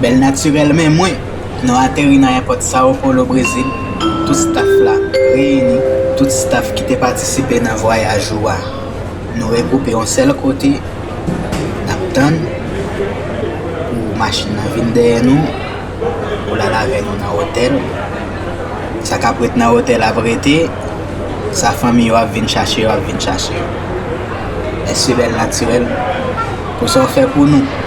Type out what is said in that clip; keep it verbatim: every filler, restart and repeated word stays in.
Bèl natirèl men mwen, nou ateri nan èpòt Sao Paulo, Brezil. Tout staff la reyini, tout staff ki te patisipe nan vwayaj ou a. Nou regwoupe yon sèl kote, n ap tann pou machin nan vin dèyè nou, pou l al avè nou nan otèl. Sa k ap ret nan otèl ap rete, sa fanmi yo ap vin chache yo ap vin chache yo. Mèsi Bèl Natirèl pou sa w fè pou nou.